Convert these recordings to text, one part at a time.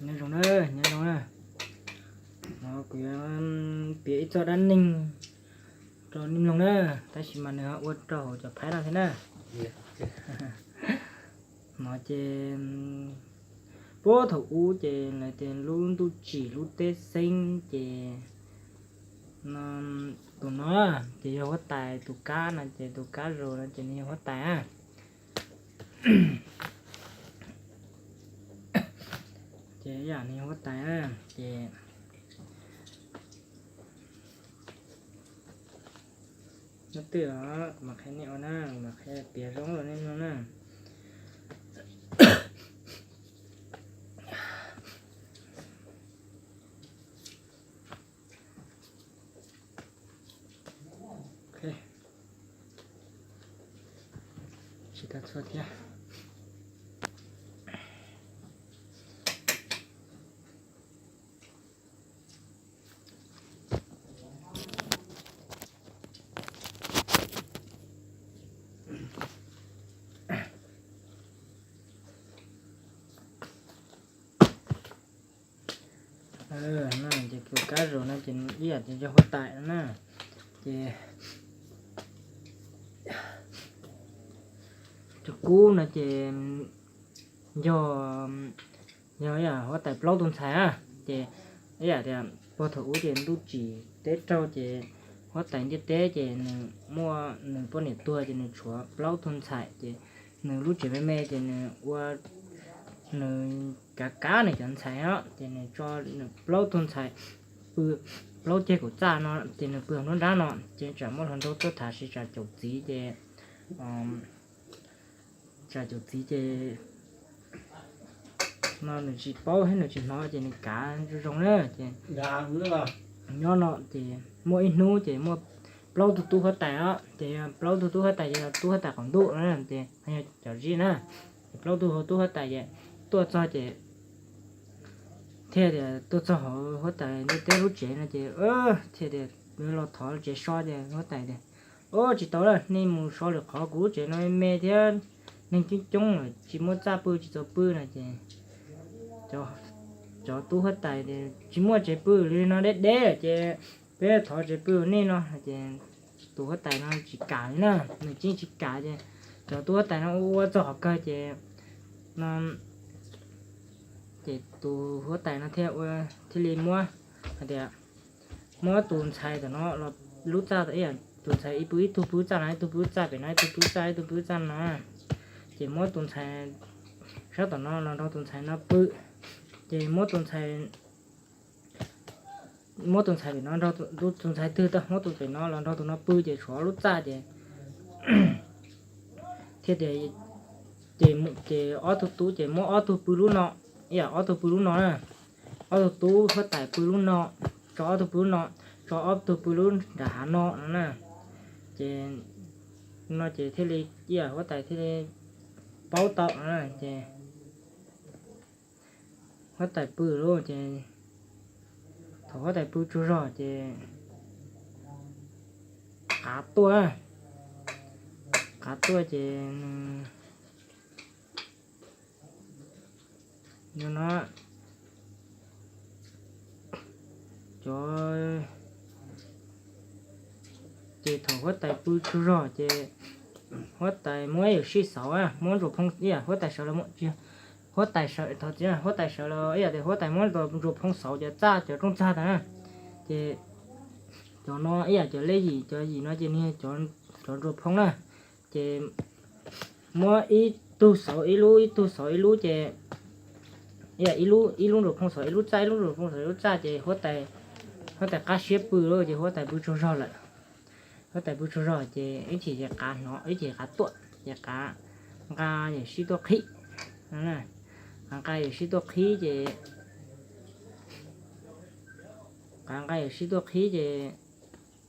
Nyob zoo na, nyob zoo na. No kuv yuav piav ib txoj dab neeg rau nej mloog na, tab sis mas nws ho ua rau hauv cov phab no thiab na. No ces puag thaum ub ces lawv tias lub ntuj tsim lub teb xeeb ces tus no ces yog huab tais, tus kab no ces tus kab zaus no ces nws yog huab tais a. Ces yam nws yog huab tais na, ces nyob twg os, kuv mam qhia nej ua na, kuv mam qhia piav zoo los nej mloog na. Tsis tau txhua thiab. No ces tus kab zaus no ces ib yam ces yog huab tais no na. Ces tus kub no ces yog, yog ib yam huab tais plaub tug ntxhais a. Ces ib yam tias puag thaum ub ces ntuj tsim teb raug ces huab tais ntiaj teb ces nws muaj nws poj niam tuag ces nws tshuav plaub tug ntxhais ces nws lub tsev me me ces nws ua, nws kav kav nws cov ntxhais os ces nws tso nws plaub tug ntxhais pw plaub ceg kaum txaj no ces nws pw hauv nruab nrab no ces tsam muaj hluas nraug tuaj tham sis tsam caum txiv ces, tsam caum txiv ces no nws tsis paub thiab nws tsis hnov ces nws kav zoo zoo na ces nyob no ces muaj ib hnub ces muaj plaub tug tub huab tais os ces plaub tug tub huab tais ces yog tub huab tais qaum ntuj no ces yog cov zib na. Ces plaub tug tub huab tais ces tuaj txog ces thiaj tias tuaj txog hauv huab tais ntiaj teb lub tsev no ces thiaj tias los thov tsev so ces huab tais tias, Ub, tsis tau lawm, nej mus so lwm qhov, kuv lub tsev no me me thiab neeg coob coob tsis muaj txaj pw tsis txaus pw no ces cov tub huab tais tias, Tsis muaj tsev pw li no deb deb lawm ces peb thov tsev pw nej no ces tus huab tais no tsis kam li na, nws tseem tsis kam ces cov tub huab tais no ua ua txog qhov kawg ces no ces tus huab tais no thiaj ua, thiaj li muab hais tias muab tus ntxhais tom no los lub txaj, tus ntxhais ib pw ib tug pw lub txaj no, ib tug pw lub txaj pem no, ib tug pw lub txaj, ib tug pw lub txaj no, ces muab tus ntxhais sab tom no los nrog tus ntxhais no pw, ces muab tus ntxhais muab tus ntxhais pem no nrog tus ntxhais twg tau muab tus pem no los nrog tus no pw ces tshuav ob lub txaj ces thiaj tias, ces ces ob tug tub ces muab ob tug pw lub no, ib yam ob tug pw lub no na, ob tug tub huab tais pw lub no, tso ob tug pw lub no, tso ob tug pw lub nram hav no no na, ces no ces thiaj li ib yam huab tais thiaj li paub tau no na ces huab tais pw lawm ces thaum huab tais pw tsaug zog ces qav tuaj, qav tuaj ces no cov ces thaum huab tais pw tsaug zog ces huab tais muab ib yam sij xauv, muab ntsuas phoo ib yam huab tais sawv los, huab tais sawv, thov txim, huab tais sawv los ib yam tias huab tais muab ntsuas phoo xauv cov txaj cov rooj txag tas na, ces cov no ib yam cov lej yim, cov yim no ces nws cov ntsuas phoo na, ces muab ib tug xauv ib lub, ib tug xauv ib lub ces ib lub, ib lub ntsuas phoo xauv ib lub txaj, ib lub ntsuas phoo xauv ib lub txaj ces huab tais qab siab pw lawm ces huab tais pw tsaug zog lawm. Huab tais pw tsaug zog ces ib chim ces qav hnov, ib chim qav tuaj ces qav nqa yawm sij tuaj qhib, qav nqa yawm sij tuaj qhib ces, qav nqa yawm sij tuaj qhib ces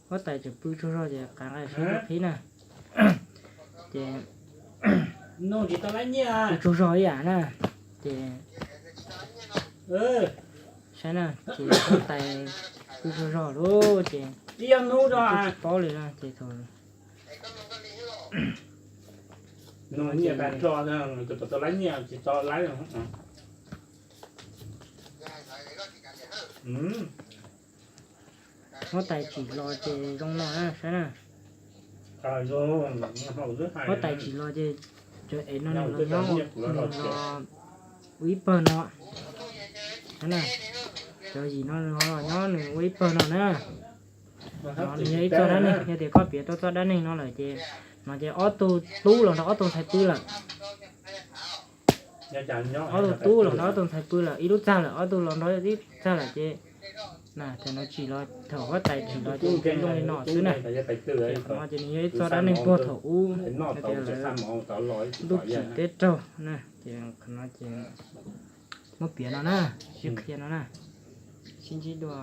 huab tais tseem pw tsaug zog ces qav nqa yawm sij tuaj qhib na, ces pw tsaug zog ib yam na, ces saib na ces huab tais pw tsaug zog lawm ces tsis paub li no ces thaum Huab tais tsim los ces zoo no na, saib na. Huab tais tsim los ces cov ev no nws los nyob, nws los ua ib pawg no. Cov yim no nws los nyob nws ua ib pawg no na. No nws yog ib txoj dab neeg, yog tias koj piav tau txoj dab neeg no lawm ces, no ces ob tug tub los nrog ob tug ntxhais pw lawm. Ob tug tub los nrog ob tug ntxhais pw lawm, ib lub txag lawm, ob tug los nrog ib txag lawm ces, na, thaum no tsim los, thaum huab tais tsim los ces zoo li no xwb na. Ces qhov no ces nws yog ib txoj dab neeg puag thaum ub, hais tias lawv ntuj tsim teb raug na, ces qhov no ces muab piav no na, sib qhia no na, sib ntsib dua.